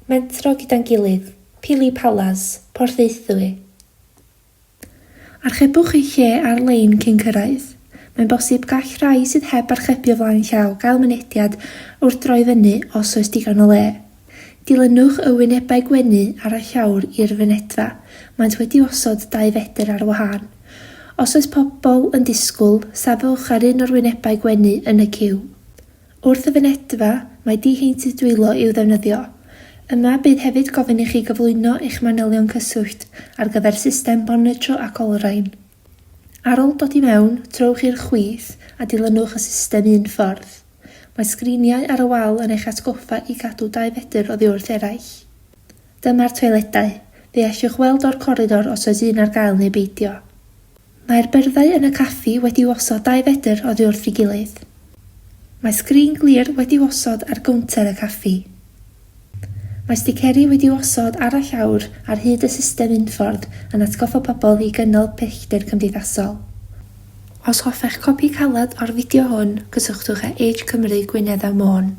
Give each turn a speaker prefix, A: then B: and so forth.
A: Mentro gyda'n gilydd, Pili Palas, Porthaethwy. Archebwch eich lle ar-lein cyn cyrraedd. Mae'n bosib gall rhai sydd heb archebu o flaen llaw gael mynediad wrth droi fyny os oes digon o le. Dilynwch y wynebau gwenu ar y llawr i'r fynedfa, maent wedi'u osod dau fetr ar wahân. Os oes pobl yn disgwyl, safwch ar un o'r wynebau gwenu yn y ciw. Wrth y fynedfa, mae diheintydd dwylo i'w ddefnyddio. Yma, bydd hefyd gofyn i chi gyflwyno eich manylion cyswllt ar gyfer system monitro ac olrhain. Ar ôl dod i mewn, trowch i'r chwith a dilynwch y system un ffordd. Mae sgriniau ar y wal yn eich atgoffa i gadw dau fetr oddi wrth eraill. Dyma'r toiledau. Fe allwch weld o'r coridor os oes un ar gael neu beidio. Mae'r byrddau yn y caffi wedi'u osod dau fetr oddi wrth ei gilydd. Mae sgrin glir wedi'w osod ar gownter y caffi. Mae sticeri wedi'u osod ar y llawr ar hyd y system unffordd yn atgoffa pobl i gynnal pellter cymdeithasol. Os hoffech copi caled o'r fideo hwn, cysylltwch â Age Cymru Gwynedd a Môn.